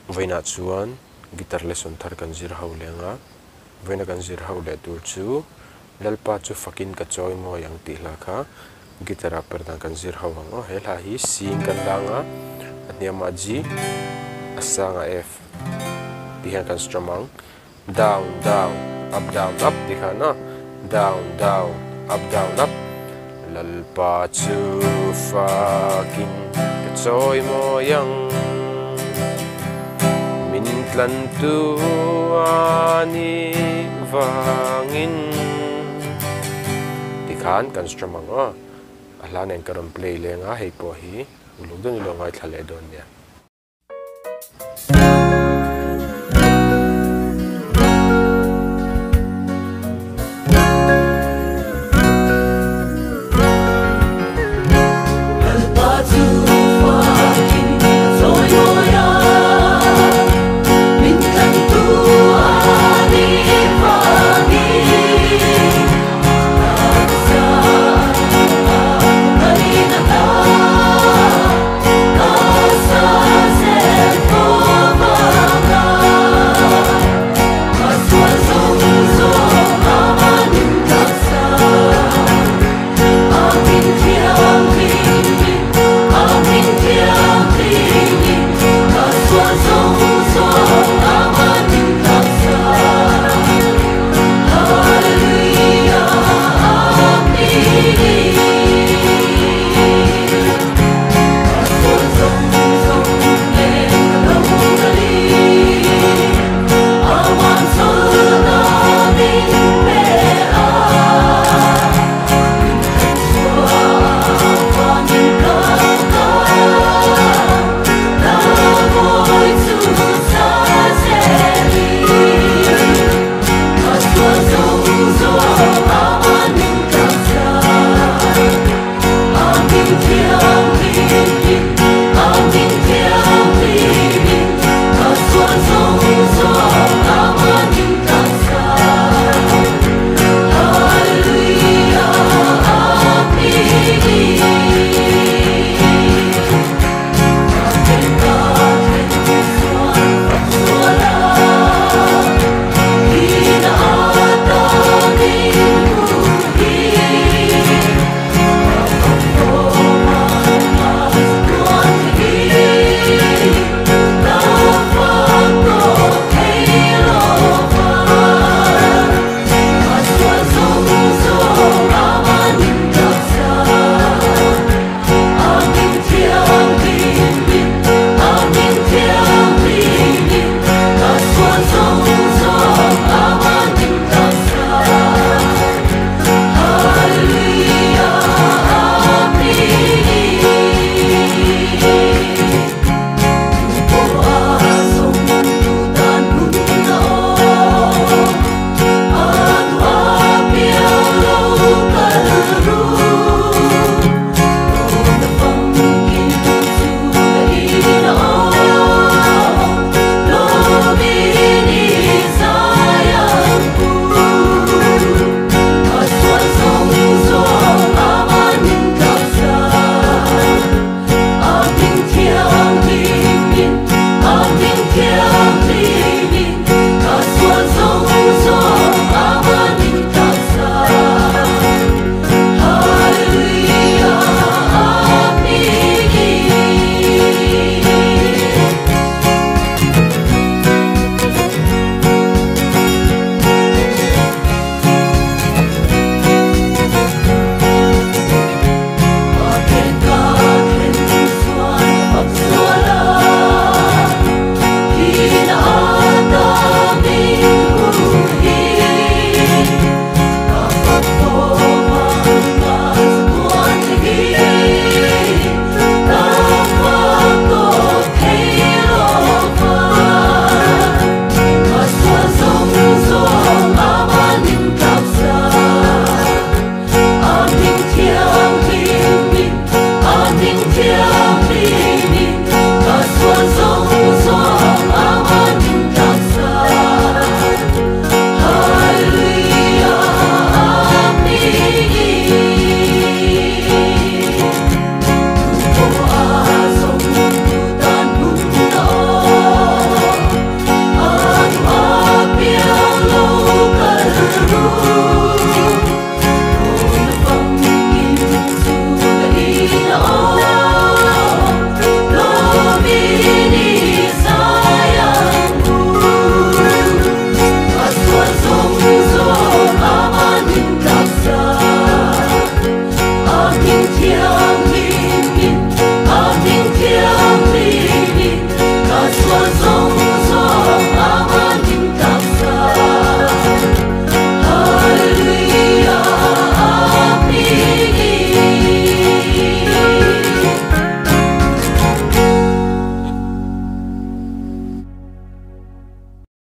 Vawiinah chuan guitar lesson thar kan zir ho leng a, vawiina kan zir ho leh tur chu Lalpa chu fakin ka chawi mawi ang tih hla kha guitar ah per dan kan zir ho ang aw. He hla hi C in kan lang a, a hniamah G, a sangah F tih hian kan strum ang. Down down up down up tih khan aw, down down up down up. Lalpa chu fakin ka chawi mawi ang, min tlan tu a nih vangin ti khan kan strum ang aw. A hla nen ka rawn play leng a, hei pawh hi uluk deuhin i lo ngaithla leh dawn nia.